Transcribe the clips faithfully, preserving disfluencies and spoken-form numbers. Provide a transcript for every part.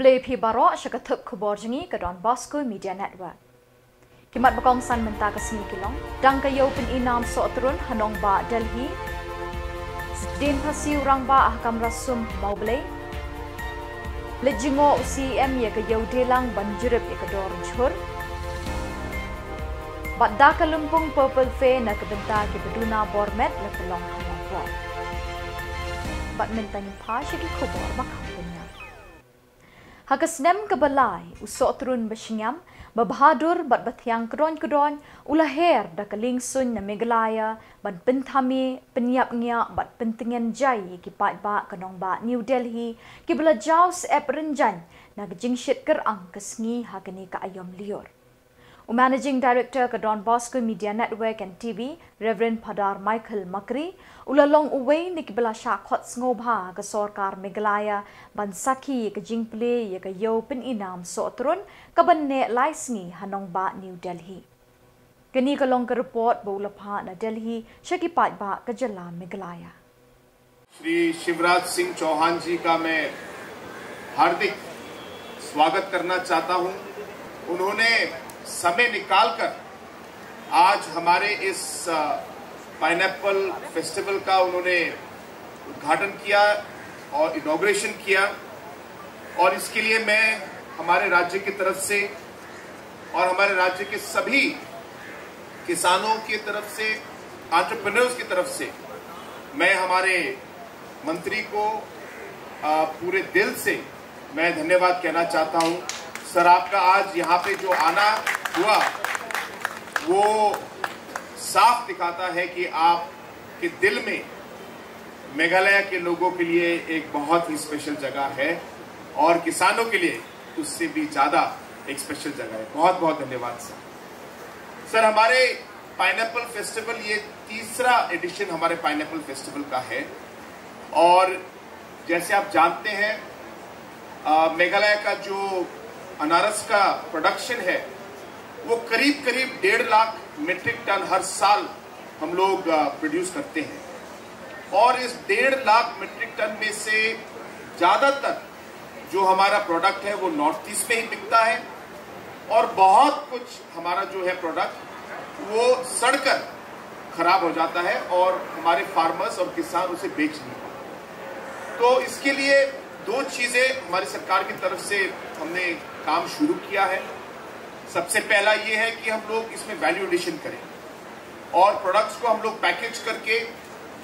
Khublei phi baroh sha ka thup khubor jong ngi ka Don Bosco Media Network. Ki mat ba kongsan mynta ka sngi ki long: Dang ka ïew pyni nam sohtrun ha nongbah Delhi. Sdien phasi u rangbah ha kamra sum Mawblei. Leit jngoh u C E M ïa ka ïew dielang ban jurip ïa ka dor jhur. Bad da ka lympung Purple Fair na ka bynta kiba duna bor met la pynlong ha Nongpoh. Bad mynta ngin phai sha ki khubor ba kham bniah. Ha ka snem kaba lai, u sohtrun ba shngiam, ba bhadur bad ba thiang kdoiñ kdoiñ u la her da ka liengsuiñ na Meghalaya ban pynthame, pynïap ngiah bad pyntngen jai ïa ki paidbah ka nongbah New Delhi kiba la jaw syep rynjaiñ na ka jingshit kyrang ka sngi ha kane ka aïom lyiur. U Managing Director ka Don Bosco Media Network and T V, Reverend Phadar Michael Makri, u la long uwei na kiba la shah khot sngewbha ha ka sorkar Meghalaya ban sakhi ïa ka jingplie ïa ka ïew pyni nam sohtrun kaban neh lai sngi ha nongbah New Delhi. Kane ka long ka report ba u la phah na Delhi sha ki paidbah ka jylla Meghalaya. श्री शिवराज सिंह चौहान जी का मैं हार्दिक स्वागत करना चाहता हूं। उन्होंने समय निकालकर आज हमारे इस पाइनएप्पल फेस्टिवल का उन्होंने उद्घाटन किया और इनॉग्रेशन किया, और इसके लिए मैं हमारे राज्य की तरफ से और हमारे राज्य के सभी किसानों की तरफ से, एंटरप्रेन्योर्स की तरफ से मैं हमारे मंत्री को अ, पूरे दिल से मैं धन्यवाद कहना चाहता हूं। सर, आपका आज यहां पे जो आना हुआ, वो साफ दिखाता है कि आपके दिल में मेघालय के लोगों के लिए एक बहुत ही स्पेशल जगह है और किसानों के लिए उससे भी ज्यादा एक स्पेशल जगह है। बहुत बहुत धन्यवाद सर। सर, हमारे पाइनएप्पल फेस्टिवल, ये तीसरा एडिशन हमारे पाइनएप्पल फेस्टिवल का है, और जैसे आप जानते हैं, अ, मेघालय का जो अनारस का प्रोडक्शन है, वो करीब करीब डेढ़ लाख मीट्रिक टन हर साल हम लोग प्रोड्यूस करते हैं, और इस डेढ़ लाख मीट्रिक टन में से ज़्यादातर जो हमारा प्रोडक्ट है, वो नॉर्थ ईस्ट में ही बिकता है, और बहुत कुछ हमारा जो है प्रोडक्ट, वो सड़कर खराब हो जाता है और हमारे फार्मर्स और किसान उसे बेच नहीं पाते। तो इसके लिए दो चीज़ें हमारी सरकार की तरफ से हमने काम शुरू किया है। सबसे पहला ये है कि हम लोग इसमें वैल्यू एडिशन करें और प्रोडक्ट्स को हम लोग पैकेज करके,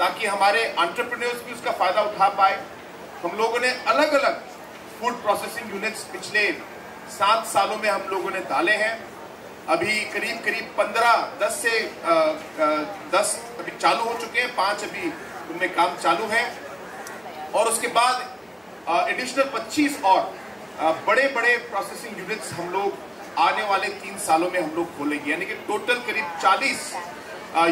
ताकि हमारे एंटरप्रेन्योर्स भी उसका फ़ायदा उठा पाए। हम लोगों ने अलग-अलग फूड प्रोसेसिंग यूनिट्स पिछले सात सालों में हम लोगों ने डाले हैं। अभी करीब करीब पन्द्रह, दस से, अ, अ, दस अभी चालू हो चुके हैं, पाँच अभी उनमें काम चालू है, और उसके बाद एडिशनल पच्चीस और अ, बड़े बड़े प्रोसेसिंग यूनिट्स हम लोग आने वाले तीन सालों में हम लोग खोलेंगे, यानी कि टोटल करीब चालीस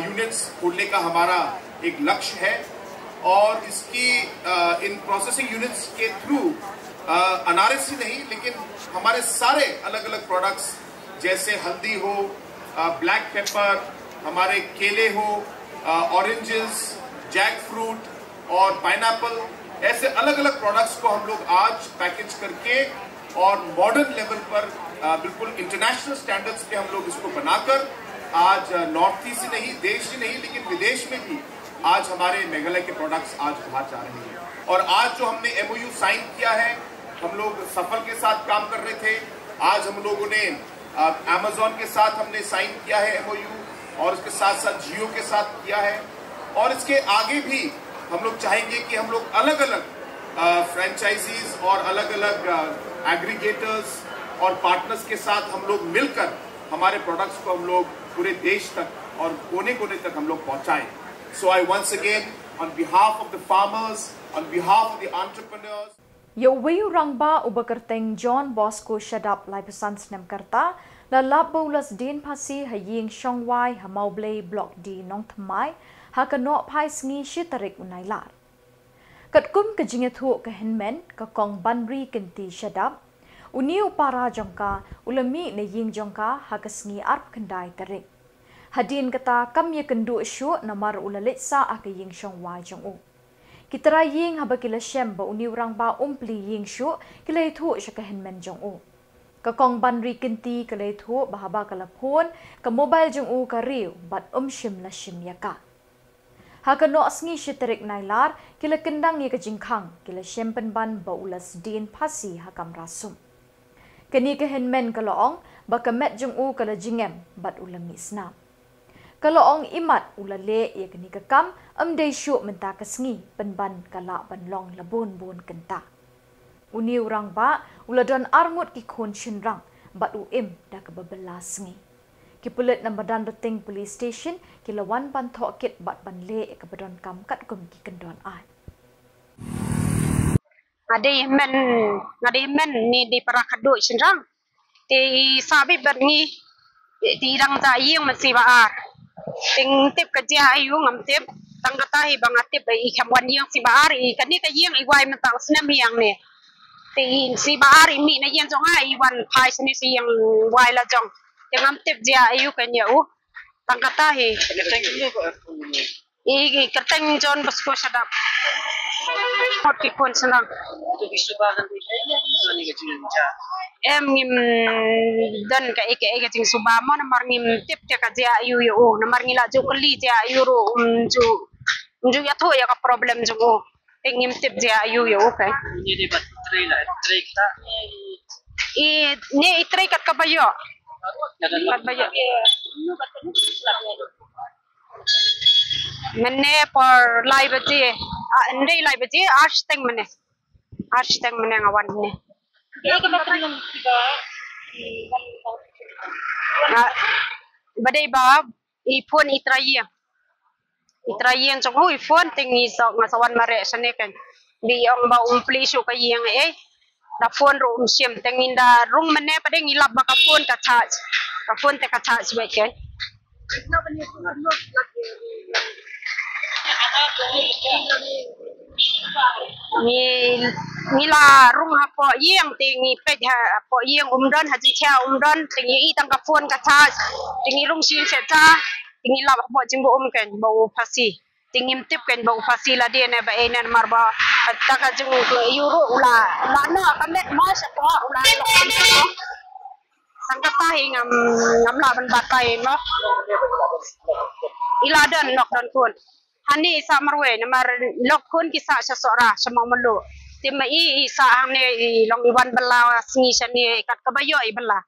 यूनिट्स खोलने का हमारा एक लक्ष्य है। और इसकी, अ, इन प्रोसेसिंग यूनिट्स के थ्रू अनारस ही नहीं, लेकिन हमारे सारे अलग अलग प्रोडक्ट्स, जैसे हल्दी हो, ब्लैक पेपर, हमारे केले हो, ऑरेंजेस, जैक फ्रूट और पाइनएप्पल, ऐसे अलग अलग प्रोडक्ट्स को हम लोग आज पैकेज करके और मॉडर्न लेवल पर, अ, बिल्कुल इंटरनेशनल स्टैंडर्ड्स पे हम लोग इसको बनाकर आज, अ, नॉर्थ ईस्ट ही नहीं, देश ही नहीं, लेकिन विदेश में भी आज हमारे मेघालय के प्रोडक्ट्स आज बाहर जा रहे हैं। और आज जो हमने एमओयू साइन किया है, हम लोग सफल के साथ काम कर रहे थे, आज हम लोगों ने अमेजोन के साथ हमने साइन किया है एमओयू, और उसके साथ साथ जियो के साथ किया है, और इसके आगे भी हम लोग चाहेंगे कि हम लोग अलग अलग फ्रेंचाइजीज और अलग अलग एग्रीगेटर्स और पार्टनर्स के साथ हम लोग मिलकर हमारे प्रोडक्ट्स को हम लोग पूरे देश तक और कोने कोने तक हम लोग पहुंचाएं। So I once again, on behalf of the farmers, on behalf of the entrepreneurs, Ïa uwei u rangbah uba kyrteng John Bosco Shadap, laiphew san snem ka rta, la lap ba u la sdien phasi ha ïing shongwai ha Mawblei, Block D, Nongthymmai, ha ka nohphai sngi shi tarik u Nailar. Katkum ka jingïathuh ka hynmen, ka Kong Banri Kynti Shadap, une u para jong ka u la mih na ïing jong ka ha ka sngi arphew khyndai tarik. Hadien kata kam ïakynduh shuh namar u la leit sah ha ka ïing shongwai jong u. Ki trai ïing haba ki la shem ba une u rangbah um plie ïing shuh, ki la ïathuh sha ka hynmen jong u. Ka Kong Banri Kynti ka la ïathuh ba haba ka la phone, ka mobile jong u ka riew bad um shym la shim ïa ka. Ha ka Nohsngi shi tarik Nailar, ki la kyndang ïa ka jingkhang, ki la shem pynban ba u la sdien phasi ha kamra sum. Kane ka hynmen ka la ong ba ka met jong u ka la jingem bad u la mih snam. Ka la ong imat u la leh ïa kane ka kam, ym dei shuh mynta ka sngi, pynban ka lah ban long la bun bun kynta. Une u rangbah u la don arngut ki khun shynrang bad u im da kaba bylla sngi. Ki pulit na Madanrting Police Station ki la wan ban thoh kit bad ban leh ïa kaba donkam katkum ki kyndon aiñ. Nga dei hynmen, nga dei hynmen ne dei para khadduh shynrang. Te i sah beit bad ngi, te i dang jah ïing mynsngi ba ar. Te ngam tip ka jia aïu, ngam tip. Tang kata hi ba nga tip ba i kham wan ïing sngi ba ar, i kane ka ïing i wai mynta u snem hi hangne. Te i sngi ba ar i mih na ïing jong nga, i wan phai shane sha ïing wai la jong. Te ngam tip jia aïu kane u. Tang kata hi. I, i kyrteng John Bosco Shadap. Mot ki khun shynrang. Em, ngim don kaei kaei ka jingsuba mo, namar ngim tip te ka jia aïu ïa u, namar ngi la ju kylli jia aïu ruh um ju, um ju ïathuh ïa ka problem jong u. Te ngim tip jia aïu ïa u. Te i ne i trei kat kaba ïoh. Kat ba ïoh. Mynne por lai baje. Ah, ym dei lai baje, ar shiteng mynne. Ar shiteng mynne nga wan mynne. Nga, ba dei ba i phone i trai ïing. I trai ïing jong u i phone, te ngi sa, nga sa wan mareh shane kan. Ba i ong ba um plie shuh ka ïing, eh. Da phone ruh um shim, te ngin da rung mynne pat, te ngi lap ba ka phone ka charge. Ka phone te ka charge beit kan. Ngi, ngi la rung hapoh ïing, te ngi peit hapoh ïing um don, ha jingkhia um don, te ngi i tang ka phone ka charge, te ngi rung shisha, te ngi lap hapoh jingbuh um kan ba u phasi. Te ngim tip kan ba u phasi lade ne ba ei ne, namar ba kata ka jingïoh ruh u la, u la noh ka met mo shapoh, u la noh ka met mo. Tang kata hi ngam, ngam lah ban batai mo. I la don lok don khun. Hangne i sah marwei, namar lok khun ki sah sha Sohra, sha Mawmluh. Te ma i, i sah hangne, i long i wan bylla sngi shane, kat kaba ïoh i bylla.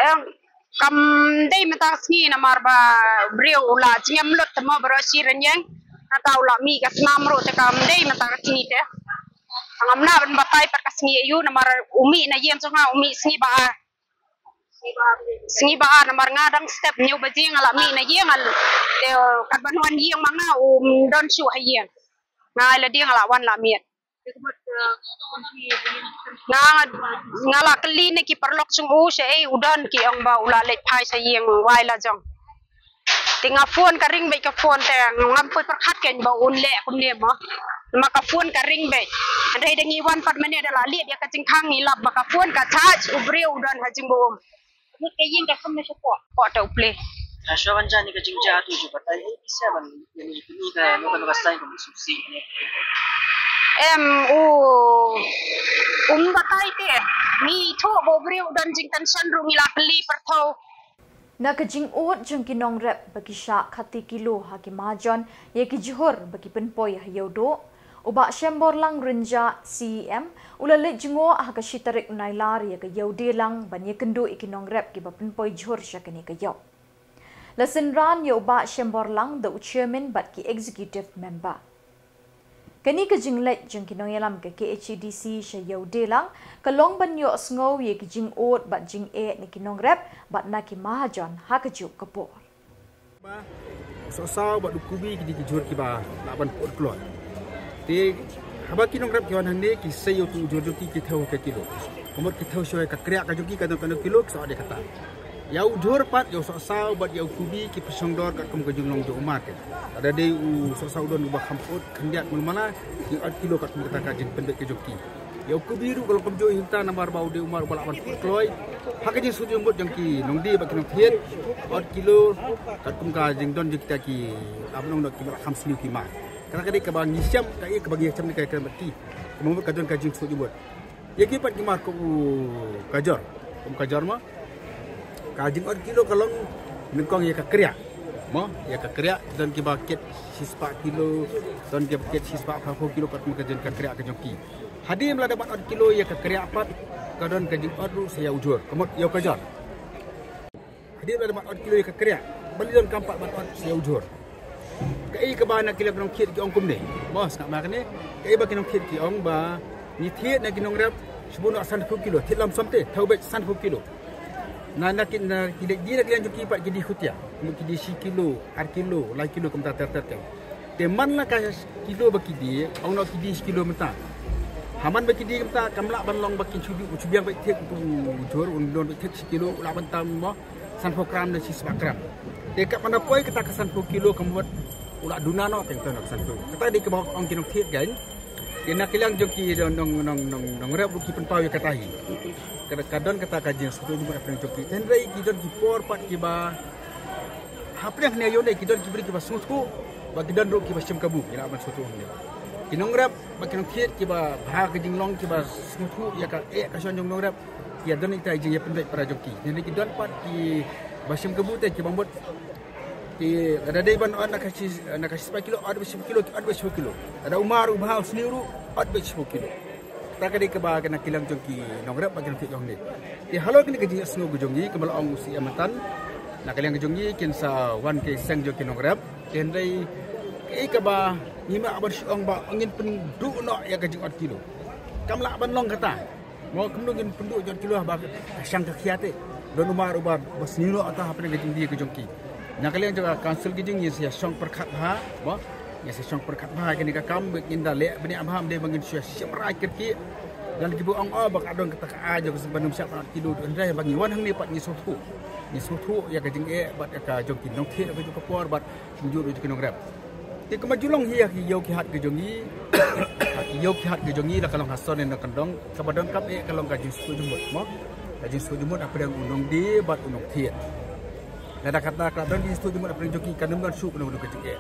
Em, kam dei mynta ka sngi namar ba briew u la jingem lut te mo baroh shi rynïeng. Kata u la mih ka snam ruh te kam dei mynta ka sngi te. Ngam lah ban batai pat ka sngi aïu namar u mih na ïing jong nga u mih sngi ba ar. Sngi ba ar namar nga dang step hynñiew baje nga la mih na ïing, nga la, te, katba wan ïing ma nga um don shuh ha ïing. Nga ai lade nga la wan la miet. Nga, nga la kylli na ki paralok jong u shaei u don, ki ong ba u la leit phai sha ïing wai la jong. Te nga phone ka ring beit ka phone te ngam poi pyrkhat kein ba un leh kumne mo. Ma ka phone ka ring beit. Hynrei da ngi wan pat mynne da la lip ïa ka jingkhang ngi lap ba ka phone ka charge u briew u don ha jingbuh um. Mut ka ïing ka kham na shapoh. Poh te u plie. Ha shuwa ban jan ïa ka jingjia tu ju batai hi pisa ban ïa ni ni ka no ka no ka sai ka mususi. Em u um batai te. Ngi thuh ba u briew u don jingtension ruh ngi la kylli pyrthei. Na ka jingud jong ki nongrep ba ki shah khati kilo ha ki mahajon ïa ki jhur ba ki pynpoi ha Ïewduh, u Bah Shemborlang Rynjah, C E M, u la leit jngoh ha ka shi tarik Nailar ïa ka Ïew Delang ban ïakynduh ïa ki nongrep kiba pynpoi jhur sha kane ka ïew. La synran ïa u Bah Shemborlang da u Chairman bad ki Executive Member. Kane ka jingleit jong ki nongïalam ka K H A D C sha Ïew Delang ka long ban ïohsngew ïa ki jingud bad jingeh na ki nongrep bad na ki mahajon ha kajuh ka por. Ba, sohsaw bad u kubi ki dei ki jhur kiba lah ban put kloi. Te haba ki nongrep ki wan hangne ki sei ïa utu u jhur jong ki, ki thew ha ka kilo. Ka mut ki thew shuwa ka kriah ka jong ki, ka jong ka kilo ki sa ot ïa kata. Ïa u jhur pat, ïa u sohsaw bad ïa u kubi ki pynshong dor katkum ka jinglong jong u mar. Lada dei u sohsaw u don uba kham put khyndiat mano mano, ki ot kilo katkum kata ka jingpynbeit ka jong ki. Ïa u Kubi ruh ka long kumjuh hi mynta namar ba u dei u mar uba lah ban put kloi ha ka jingsngewthuh jingmut jong ki nongdie bad ki nongthied. Odd kilo katkum ka jingdon jong kita ki, ap nong dot ki ba lah kham sniew ki mar. Kata ka dei kaba ngi shem, ka ïa kaba ngi shem ne ka kren bad ki. Ka mut ka don ka jingsngewthuh jingmut. Ïa ki pat ki mar kum u kajor, kum u kajor ma ka jing odd kilo ka long nyngkong ïa ka kriah. Mo, ïa ka kriah, don kiba kit shispah kilo, don kiba kit shispah phraphew kilo, katkum ka jing ka kriah ka jong ki. Hadien ba la dep ban odd kilo ïa ka kriah pat, ka don ka jing odd ruh sa ïa u jhur, ka mut ïa u kajor. Hadien ba la dep ban odd kilo ïa ka kriah, balei donkam pat ban odd sa ïa u jhur? Kaei kaba na ki lem ki nongthied ki ong kumne. Mo, sngap ma kane. Kaei ba ki nongthied ki ong ba ngi thied na ki nongrep shibun noh sanphew kilo, thied lam som te, thaw beit sanphew kilo. Na, na ki, na ki die, na ki liang jong ki pat ki die khutia. Ki die shi kilo, ar kilo, lai kilo kumta ter ter ter. Te man la ka kilo ba ki die, ong noh ki die shi kilo mynta. Ha man ba ki die mynta, kam lah ban long ba kin shu die, u shu biang beit thied u jhur, un don beit thied shi kilo, u lah ban tam mo sanphew gram ne shispah gram. Te katba na poi kata ka sanphew kilo ka mut u la duna noh teng teng ka sanphew. Kata dei kaba ong ki nongthied kan. Te na ki liang jong ki nong, nong, nong, nongrep ruh ki pynpaw ïa kata hi. Ka, ka don kata ka jingsngewthuh jingmut hapdeng jong ki. Hynrei ki don ki por pat kiba hapdeng hangne ïoh ne ki don ki briew kiba sngewthuh, ba ki don ruh kiba shim kabu, ki lah ban sngewthuh hangne. Ki nongrep bad ki nongthied kiba bha ka jinglong, kiba sngewthuh ïa ka eh ka shon jong nongrep, ki ïa don ita i jingïapynbeit para jong ki. Hynrei ki don pat kiba shim kabu te kiba mut ki lada dei ban odd na ka shi, na ka shispah kilo, odd beit shiphew kilo, ki odd beit shiphew kilo. Lada u mar u bha u sniew ruh, odd beit shiphew kilo. Kata ka dei kaba na ki liang jong ki nongrep bad ki nongthied jong ne. Te halor kane ka jingsngew ka jong ngi, kaba la ong u C M mynta, na ka liang ka jong ngi kin sa wan ki seng jong ki nongrep. Te hynrei kaei kaba ngim lah ban shu ong ba ngin pynduh noh ïa ka jing odd kilo. Kam lah ban long kata. Mo, kumno ngin pynduh jong kilo haba ka shang ka khia te. Don u mar uba, ba sniew noh ata hapdeng ka jingdie ka jong ki. Na ka liang jong ka council ka jong ngi sa ïa shong pyrkhat bha, mo. Ngi sa shong pyrkhat bha ïa kane ka kam, ngin da leh bniah bha, ym dei ba ngin shu ïa shim rai kyrkieh. Don kiba ong oh ba ka don kata ka aiñ jong ka seng ban ym shah ban odd kilo, hynrei ba ngi wan hangne pat ngi sngewthuh. Ngi sngewthuh ïa ka jingeh bad ïa ka jong ki nongthied ha kajuh ka por bad kumjuh ruh jong ki nongrep. Te kumba ju long hi ha ki ïew ki hat ki jong ngi. Ha ki ïew ki hat ki jong ngi, la ka long ha sor ne na kyndong, kaba donkam eh ka long ka jingsngewthuh jingmut mo. Ka jingsngewthuh jingmut hapdeng u nongdie bad u nongthied. Lada kata ka don jingsngewthuh jingmut hapdeng jong ki, kan ym don shuh kano kano ka jingeh.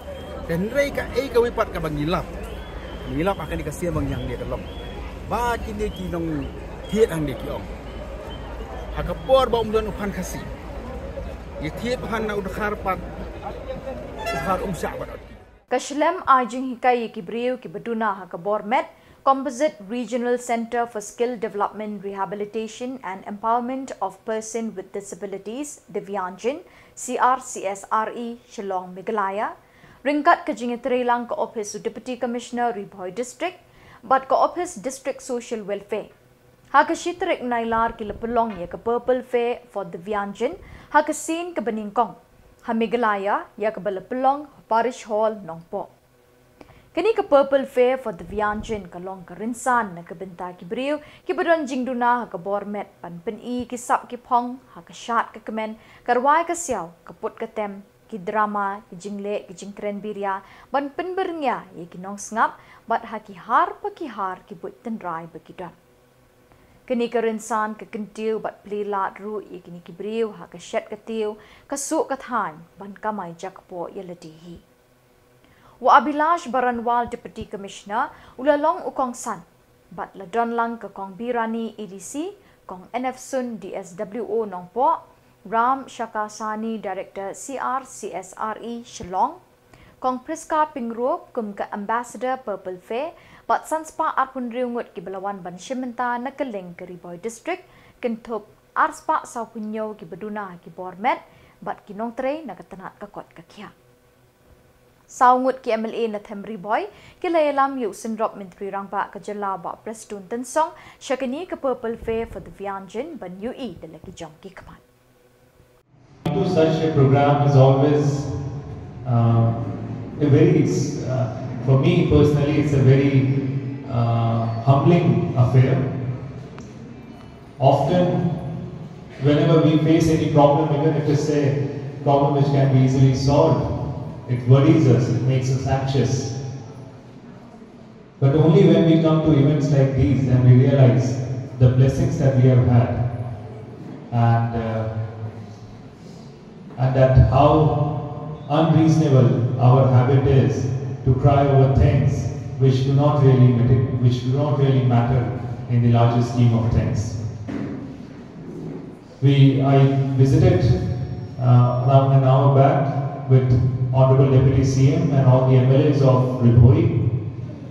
Te hynrei kaei kawei pat kaba ngi lap, ngi lap ha kane ka sien ba ngi hangne ka long ba kine ki nongthied hangne ki ong, ha ka por ba ym don u phan Khasi, ngi thied phan na u dkhar pat, u dkhar um shah ban odd. Ka shlem ai jinghikai ïa ki briew kiba duna ha ka bor met Composite Regional Centre for Skill Development, Rehabilitation and Empowerment of Person with Disabilities, Divyangjan, C R C S R E, Shillong, Meghalaya, ryngkat ka jingïatreilang ka ophis u Deputy Commissioner Ri Bhoi District bad ka ophis District Social Welfare. Ha ka shi tarik Nailar ki la pynlong ïa ka Purple Fair for Divyangjan ha ka sien kaba nyngkong ha Meghalaya, ïa kaba la pynlong ha Parish Hall, Nongpoh. Kane ka Purple Fair for Divyangjan ka long ka rynsan na ka bynta ki briew kiba don jingduna ha ka bor met ban pyni ki sap ki phong ha ka shad ka kmen, ka rwai ka siaw, ka put ka tem, ki drama, ki jingleh, ki jingkren biria, ban pynbyrngia ïa ki nongsngap bad ha ki har pa ki har ki buit tynrai ba ki don. Kane ka rynsan ka kyntiew bad plie lad ruh ïa kine ki briew ha ka shet ka tiew, ka suh ka thaiñ ban kamai jakpoh ïa lade hi. U Abhilash Baranwal, Deputy Commissioner, u la long u kongsan bad la don lang ka Kong Birani, A D C, Kong N F Sun, D S W O Nongpoh, Ram Shakasani, Director C R C S R E Shillong, Kong Prisca Pyngrope kum ka Ambassador Purple Fair bad san spah arphew hynriew ngut kiba la wan ban shim bynta na kylleng ka Ri Bhoi District, kynthup ar spah sawphew hynñiew kiba duna ha ki bor met bad ki nongtrei na ka tnat ka kot ka khiah. Saw ngut ki M L A na them Ri Bhoi ki la ïalam ïa u Syndrop Myntri Rangbah ka jylla Bah Prestone Tynsong sha kane ka Purple Fair for Divyangjan ban ïohi da la ki jong ki khmat. To such a program is always uh, a very, uh, for me personally, it's a very uh, humbling affair. Often, whenever we face any problem, even if it's a problem which can be easily solved, it worries us, it makes us anxious. But only when we come to events like these, then we realize the blessings that we have had, and uh, and that how unreasonable our habit is to cry over things which do not really matter, which do not really matter in the larger scheme of things. We, I visited uh, around an hour back with Honorable Deputy C M and all the M L As of Ri Bhoi.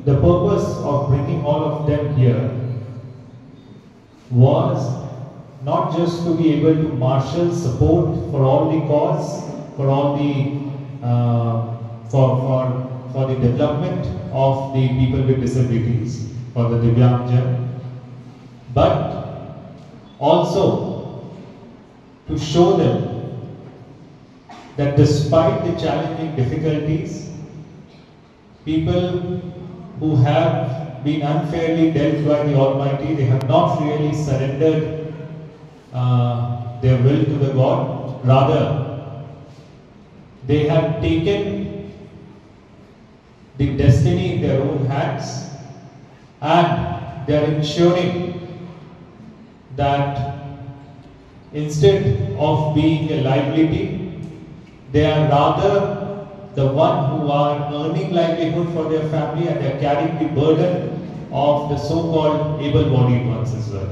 The purpose of bringing all of them here was not just to be able to marshal support for all the cause, for all the uh, for, for, for the development of the people with disabilities, for the Divyangjan, but also to show them that despite the challenging difficulties, people who have been unfairly dealt by the Almighty, they have not really surrendered uh, their will to the God. Rather, they have taken the destiny in their own hands, and they are ensuring that instead of being a liability, they are rather the one who are earning livelihood for their family, and they are carrying the burden of the so-called able-bodied ones as well.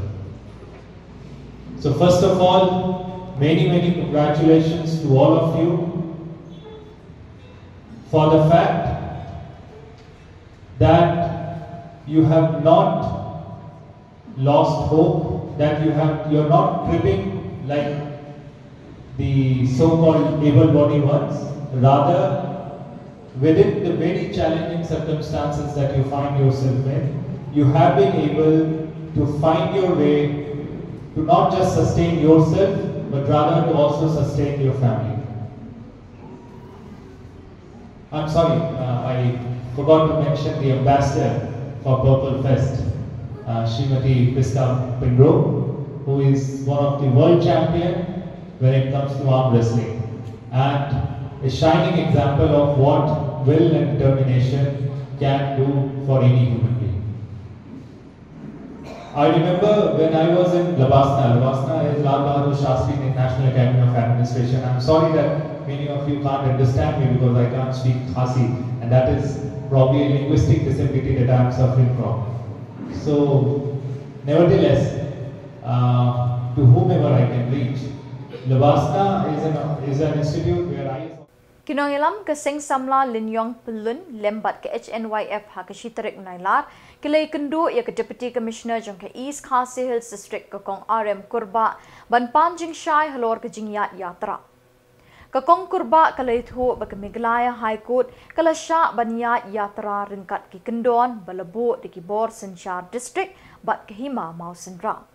So first of all, many, many congratulations to all of you for the fact that you have not lost hope, that you have, you're not cribbing like the so-called able-bodied ones. Rather, within the very challenging circumstances that you find yourself in, you have been able to find your way to not just sustain yourself, but rather to also sustain your family. I'm sorry, uh, I forgot to mention the ambassador for Purple Fest, uh, Srimati Prisca Pinro, who is one of the world champion when it comes to arm wrestling and a shining example of what will and determination can do for any human being. I remember when I was in Labasna. Labasna is Lal Bahadur Shastri National Academy of Administration. I'm sorry that many of you can't understand me because I can't speak Khasi, and that is probably a linguistic disability that I'm suffering from. So, nevertheless, uh, to whomever I can reach, Labasna is an, is an institute where I Ki nongïalam ka Seng Samla Lyniong Pyllun lem bad ka H N Y F ha ka shi tarik Nailar ki la ïakynduh ïa ka Deputy Commissioner jong ka East Khasi Hills District, ka Kong R M Kurbah, ban pan jingshai halor ka jingïaid ïatrah. Ka Kong Kurbah ka la ïathuh ba ka Meghalaya High Court ka la shah ban ïaid ïatrah ryngkat ki kyndon ba la buh da ki bor synshar district bad ka Hima Mawsynram.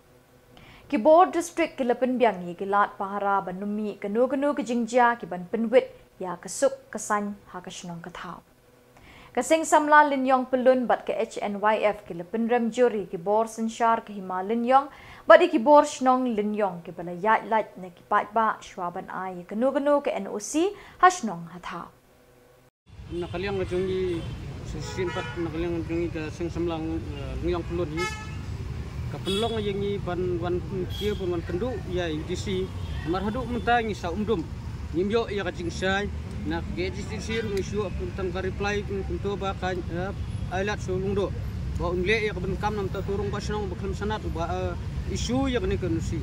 Ki bor district ki la pynbiang ïa ki lad pahara ban ym mih kano kano ka jingjia kiban pynwit ïa ka suk ka saiñ ha ka shnong ka thaw. Ka Seng Samla Lyniong Pyllun bad ka H N Y F ki la pynrem jur ïa ki bor synshar ka Hima Lyniong bad ïa ki bor shnong Lyniong kiba la ïaid lait na ki paidbah shuwa ban ai ïa kano kano ka N O C ha shnong ha thaw. Na ka liang ka jong ngi, shisien pat na ka liang ka jong ngi ka Seng Samla, eh, Lyniong Pyllun hi ka pynlong ïa ngi ban wan kiew ban wan kynduh ïa i D C. Namar haduh mynta ngi sa um dum, ngim ïoh ïa ka jingshai. Na ka K H A D C ruh ngi shu ïoh tang ka reply kumto ba ka, eh, ai lad sha u Lyngdoh ba un leh ïa ka ban kam na mynta u rong ba shnong ba khlem sanad uba, eh, issue ïa kane ka N O C.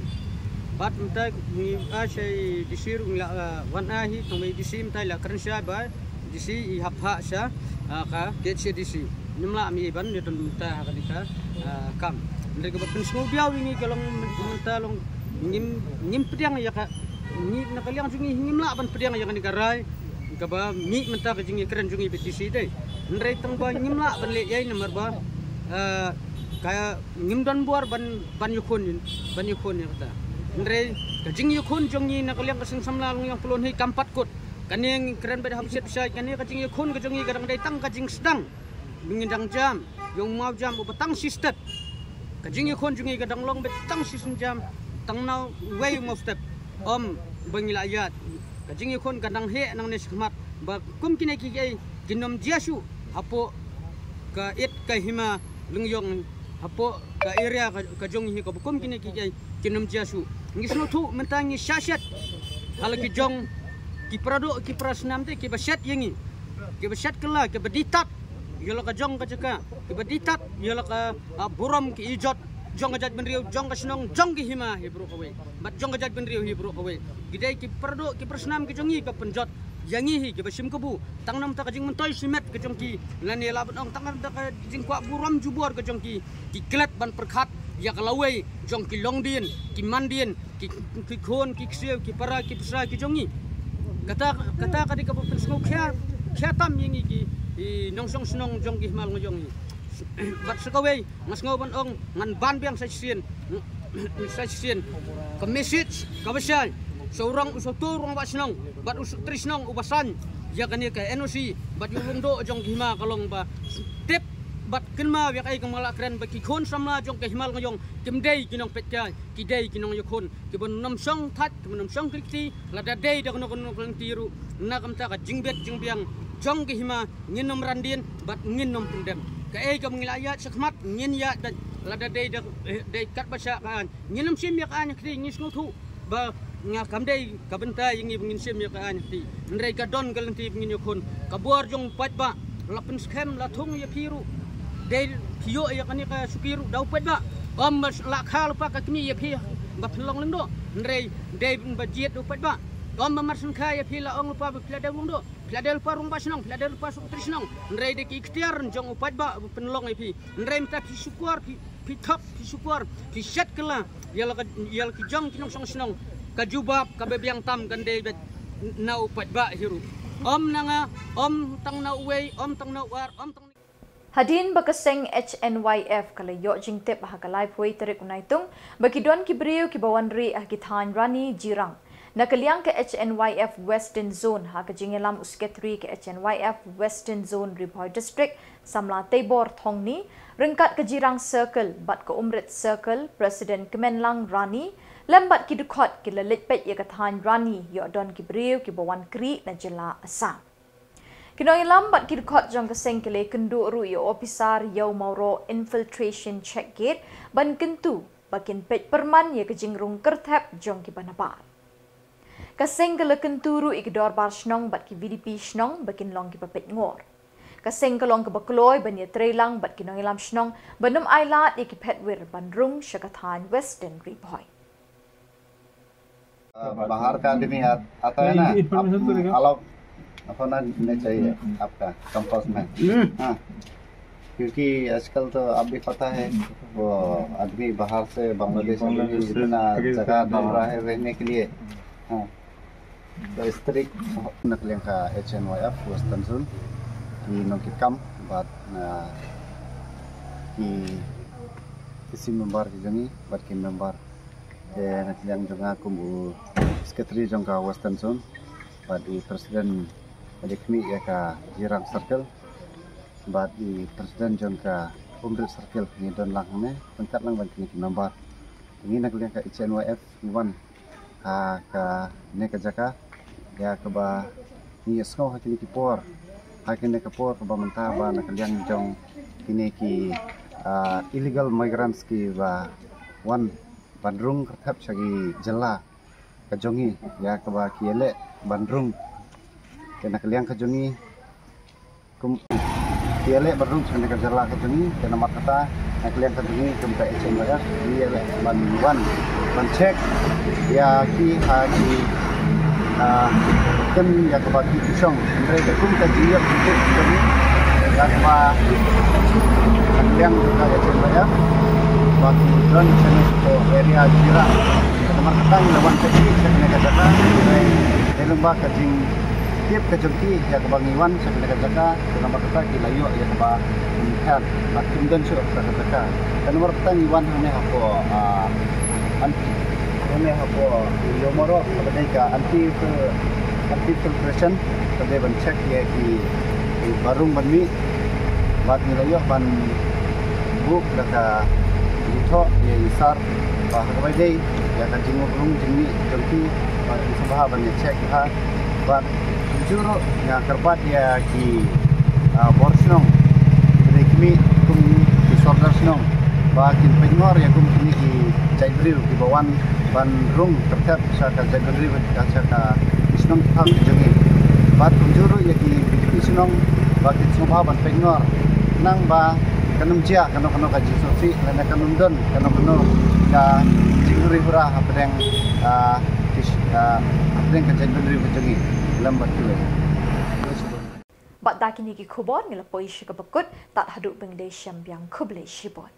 Bad mynta ngi ai sha i D C ruh ngi la, eh, wan ai hi, tang ba i D C mynta i la kren shai ba D C i hap phah sha, ah, ka K H A D C. Ngim lah mih ban ïa don mynta ha kane ka, ah, kam. Hynrei kaba pynsngewbiang ïa ngi ka long mynta long ngim, ngim pdiang ïa ka, ngi na ka liang jong ngi ngim lah ban pdiang ïa kane ka rai kaba mih mynta ka jingïakren jong ngi bad D C dei. Hynrei tang ba ngim lah ban leh ïa i namar ba, ah, ka ngim don bor ban, ban ïakhun, ban ïakhun ïa kata. Hynrei ka jingïakhun jong ngi na ka liang ka Seng Samla Lyniong Pyllun hi kam pat kut. Kane ngi kren bad ha bishar bishar, kane ka jingïakhun ka jong ngi ka dang dei tang ka jingsdang ba ngi dang jam ïa u mawjam uba tang shi stet. Ka jingïakhun jong ngi ka dang long bad tang shi sien jam, tang na uwei u mawstep. Ym ba ngi la ïaid. Ka jingïakhun ka dang heh nangne shakhmat ba kum kine kiei kin ym jia shuh hapoh ka it ka hima Lyngiong hapoh ka area ka, ka jong hi kaba kum kine ki jai kin ym jia shuh. Ngi sngewthuh mynta ngi shah shet ha la ki jong ki para doh ki para snam te kiba shet ïa ngi, kiba shet kylla, kiba die tad ïa la ka jong ka jaka, kiba die tad ïa la ka, ah, burom ki ijot jong ka jaitbynriew, jong ka shnong, jong ka hima hi baroh kawei bad jong ka jaitbynriew hi baroh kawei. Ki dei ki para doh ki para snam ki jong ngi ka pynjot ïa ngi hi kiba shim kabu. Tang namar ka jingmyntoi shimet ka jong ki, lane lah ban ong tang namar ka jingkwah burom jubor ka jong ki, ki klet ban pyrkhat ïa ka lawei jong ki longdien, ki mandien, ki, ki khun, ki ksiew, ki para, ki pisa ki jong ngi. Kata, kata ka dei kaba pynsngew khia, khia tam ïa ngi ki, i nongshong shnong jong ki hima Lyngiong hi. Bad sa kawei nga sngew ban ong ngan ban biang sa shisien, sa shisien ka message kaba shai, sa u rong, u sa u rangbah shnong bad u secretary shnong uba sign ïa kane ka N O C bad ïa u lyngdoh jong ki hima ka long ba tip bad kynmaw ïa kaei kaba nga la kren ba ki khun samla jong ka hima Lyngiong kim dei ki nongpeitkai, ki dei ki nongïakhun kiba nym shong thait, kiba nym shong kti kti, lada dei da kano kano ka lynti ruh, na ka bynta ka jingbit jingbiang jong ka hima ngin nym ran dien bad ngin nym pyndem. Kaei kaba ngi la ïaid shakhmat ngin ïaid da, lada dei da, eh, dei katba shah ka aiñ ngin nym shim ïa ka aiñ ha kti, ngi sngewthuh ba nga kam dei ka bynta ïa ngi ba ngin shim ïa ka aiñ ha kti. Hynrei ka don ka lynti ba ngin ïakhun, ka bor jong u paidbah la pynskhem, la thung ïa phi ruh. Dei phi ïoh ïa kane ka shuki ruh da u paidbah. Ym ba la kha lypa ka kmie ïa phi ba phin long lyngdoh, hynrei dei ba jied da u paidbah. Ym ba marsyngkha ïa phi la ong lypa ba phi la dei lyngdoh, phi la dei lypa rangbah shnong, phi la dei lypa secretary shnong, hynrei dei ki ikhtiar jong u paidbah ba pynlong ïa phi. Hynrei mynta phi shukor, phi, phi thok, phi shukor, phi shet kylla ïa la ka, ïa la ki jong ki nongshong shnong. Ka jubab kaba biang tam kan dei beit na u paidbah hi ruh, ym na nga, ym tang na uwei, ym tang na u ar, ym tang Hadien ba ka seng H N Y F ka la ïoh jingtip ha ka laiphew tarik u Naitung ba ki don ki briew kiba wan rieh ha ki thaiñ Rani Jirang. Na ka liang ka H N Y F Western Zone, ha ka jingïalam u Secretary ka H N Y F Western Zone Ri Bhoi District, Samla Teibor Thongni, ryngkat ka Jirang Circle bad ka Umrit Circle President Kmenlang Rani, lem bad ki dkhot ki la leit peit ïa ka thaiñ Rani, ïoh don ki briew kiba wan rieh na jylla Assam. Ki nongïalam bad ki dkhot jong ka seng ki la ïakynduh ruh ïa u ophisar Ïew Mawroh Infiltration Check Gate ban kyntu ba kin peit pyrman ïa ka jingrung kyrthep jong kiba nabar. Ka seng ka la kyntu ruh ïa ki dorbar shnong bad ki V D P shnong ba kin long kiba peit ngor. Ka seng ka long kaba kloi ban ïatreilang bad ki nongïalam shnong ban ym ailad ïa ki phetwir ban rung sha ka thaiñ Western Ri Bhoi. बाहर का आदमी आता है ना, आप अलाउ होना नहीं चाहिए आपका कैंपस में। हाँ, क्योंकि आजकल तो आप भी पता है, वो आदमी बाहर से, बांग्लादेश से, इतना जगह ढूंढ रहा है रहने के लिए। हाँ, तो इस तरीके, na ka liang ka H N Y F Western Zone, ki nongkitkam bad ki, ki sim member ki jong ngi bad ki member, eh, na ka liang jong nga kum u secretary jong ka Western Zone bad i president, bad i khmih ïa ka Jirang Circle bad i president jong ka Umrit Circle, ngi don lang hangne ryngkat lang bad kine ki member. Ngi na ka liang ka H N Y F ngi wan ha kane ka jaka ïa kaba ngi ïohsngew ha kine ki por, ha kine ki por kaba mynta ba na ka liang jong kine ki, ah, illegal migrants kiba wan ban rung kyrthep sha ki jylla ka jong ngi, ïa kaba ki ïaleh ban rung. Te na ka liang ka jong ngi kum ki ïaleh ban rung sha kane ka jylla ka jong ngi, te namar kata na ka liang ka jong ngi kum ka H N Y F ngi ïaleh ban wan ban check ïa ki ha ki, ah, kem ïa kaba ki shong. Hynrei ka kum ka jingïaleh ka jong ngi ïa kaba na ka liang ka H N Y F ba ki don sha kane ka area Jirang. Namar kata ngi la wan check sha kane ka jaka. Hynrei dei lyngba ka jingtip ka jong ki ïa kaba ngi wan sha kane ka jaka. Te namar kata ki la ïoh ïa kaba kham bad kim don shuh ha kata ka jaka. Te namar kata ngi wan hangne hapoh, ah, an-, hangne hapoh Ïew Mawroh kaba dei ka anti, anti infiltration, kaba dei ban check ïa ki, kiba rung ban mih. Bad ngi la ïoh ban buh da ka jingthoh ïa i sar ba ha kaba dei ïa ka jingrung jingmih jong ki, bad ngi sngewbha ban ïa check ha. Bad kumjuh ruh nga kyrpad ïa ki, ah, bor shnong, ki briew ki Mih kum ki sordar shnong ba kin pynngor ïa kum kine ki jaitbynriew kiba wan ban rung kyrthep sha ka jaitbynriew ka sha ka ki shnong ki thaw ki jong ngi. Bad kumjuh ruh ïa ki ki shnong ba kin sngewbha ban pynngor nang ba kan ym jia kano kano ka jingsngewsih lane kan ym don kano kano ka jinghuri hura hapdeng, ah, ki sh- ah, hapdeng ka jaitbynriew ka jong ngi lem bad kiwei. Bad da kine ki khubor ngi la poi sha kaba kut, tad haduh ban ïadei shem biang, khublei shibun.